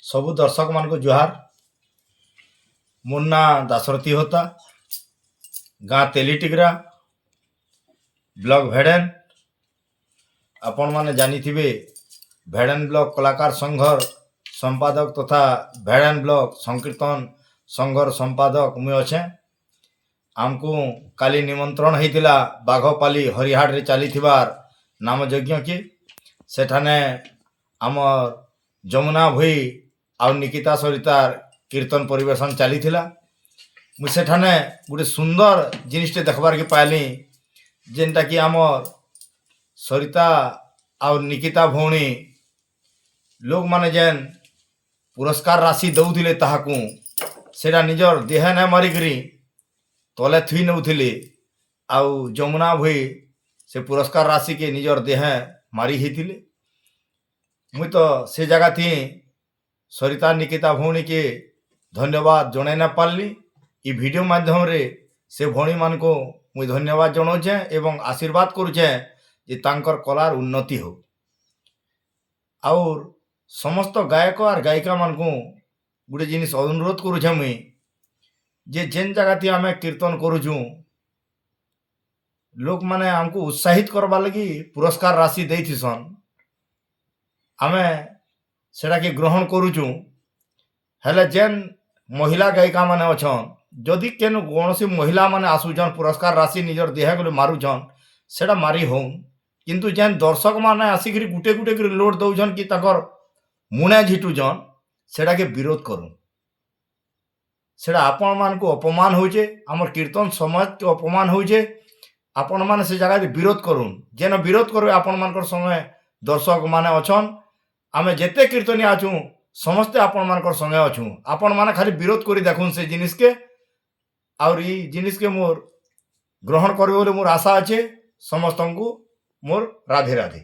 ସବୁ ଦର୍ଶକମାନଙ୍କୁ ଜୁହାର। ମୋର ନାଁ ଦାଶରଥୀ ହୋତା, ଗାଁ ତେଲିଟିଗରା, ବ୍ଲକ ଭେଡ଼େନ। ଆପଣମାନେ ଜାଣିଥିବେ, ଭେଡ଼େନ ବ୍ଲକ କଳାକାର ସଂଘର ସମ୍ପାଦକ ତଥା ଭେଡ଼େନ ବ୍ଲକ ସଂକୀର୍ତ୍ତନ ସଂଘର ସମ୍ପାଦକ ମୁଇଁ ଅଛେଁ। ଆମକୁ କାଲି ନିମନ୍ତ୍ରଣ ହେଇଥିଲା ବାଘପାଲି ହରିହାଟରେ ଚାଲିଥିବାର ନାମଯଜ୍ଞକେ। ସେଠାନେ ଆମର୍ ଯମୁନା ଭୋଇ ଆଉ ନିକିତା ସରିତାର କୀର୍ତ୍ତନ ପରିବେଷଣ ଚାଲିଥିଲା। ମୁଇଁ ସେଠାନେ ଗୋଟେ ସୁନ୍ଦର ଜିନିଷଟେ ଦେଖବାର୍କେ ପାଇଲି, ଯେନ୍ଟାକି ଆମର୍ ସରିତା ଆଉ ନିକିତା ଭଉଣୀ ଲୋକମାନେ ଯେନ୍ ପୁରସ୍କାର ରାଶି ଦଉଥିଲେ, ତାହାକୁ ସେଟା ନିଜର ଦେହେ ନାଇଁ ମାରିକିରି ତଲେ ଥୁଇ ନଉଥିଲେ, ଆଉ ଯମୁନା ଭୋଇ ସେ ପୁରସ୍କାର ରାଶିକେ ନିଜର ଦେହେ ମାରି ହେଇଥିଲେ। ମୁଇଁ ତ ସେ ଜାଗାଥି ସରିତା ନିକିତା ଭଉଣୀକେ ଧନ୍ୟବାଦ ଜଣାଇ ନା ପାରିଲି। ଇ ଭିଡ଼ିଓ ମାଧ୍ୟମରେ ସେ ଭଉଣୀମାନଙ୍କୁ ମୁଇଁ ଧନ୍ୟବାଦ ଜଣାଉଛେଁ ଏବଂ ଆଶୀର୍ବାଦ କରୁଛେଁ ଯେ ତାଙ୍କର କଲାର ଉନ୍ନତି ହଉ। ଆଉର୍ ସମସ୍ତ ଗାୟକ ଆର୍ ଗାୟିକାମାନଙ୍କୁ ଗୋଟେ ଜିନିଷ ଅନୁରୋଧ କରୁଛେଁ ମୁଇଁ ଯେ ଯେନ୍ ଜାଗାଥି ଆମେ କୀର୍ତ୍ତନ କରୁଛୁଁ, ଲୋକମାନେ ଆମକୁ ଉତ୍ସାହିତ କରବାର୍ ଲାଗି ପୁରସ୍କାର ରାଶି ଦେଇଥିସନ୍, ଆମେ ସେଟାକେ ଗ୍ରହଣ କରୁଛୁଁ। ହେଲେ ଯେନ୍ ମହିଳା ଗାୟିକାମାନେ ଅଛନ୍, ଯଦି କେନୁ କୌଣସି ମହିଳାମାନେ ଆସୁଛନ୍, ପୁରସ୍କାର ରାଶି ନିଜର ଦେହେ ଗଲେ ମାରୁଛନ୍, ସେଟା ମାରି ହଉନ୍। କିନ୍ତୁ ଯେନ୍ ଦର୍ଶକମାନେ ଆସିକିରି ଗୁଟେ ଗୁଟେ କରି ଲୋଡ଼ ଦଉଛନ୍ କି ତାଙ୍କର ମୁଣେ ଝିଟୁଛନ୍, ସେଟାକେ ବିରୋଧ କରୁନ୍। ସେଟା ଆପଣମାନଙ୍କୁ ଅପମାନ ହଉଛେ, ଆମର୍ କୀର୍ତ୍ତନ ସମାଜକେ ଅପମାନ ହଉଛେ। ଆପଣମାନେ ସେ ଜାଗାରେ ବିରୋଧ କରୁନ୍। ଯେନ ବିରୋଧ କରିବେ, ଆପଣମାନଙ୍କର ସଙ୍ଗେ ଦର୍ଶକମାନେ ଅଛନ୍। ଆମେ ଯେତେ କୀର୍ତ୍ତନିଆ ଅଛୁଁ, ସମସ୍ତେ ଆପଣମାନଙ୍କର ସଙ୍ଗେ ଅଛୁଁ। ଆପଣମାନେ ଖାଲି ବିରୋଧ କରି ଦେଖୁନ୍ ସେ ଜିନିଷ୍କେ। ଆଉର୍ ଇ ଜିନିଷ୍କେ ମୋର୍ ଗ୍ରହଣ କରିବେ ବୋଲି ମୋର୍ ଆଶା ଅଛେ। ସମସ୍ତଙ୍କୁ ମୋର୍ ରାଧେ ରାଧେ।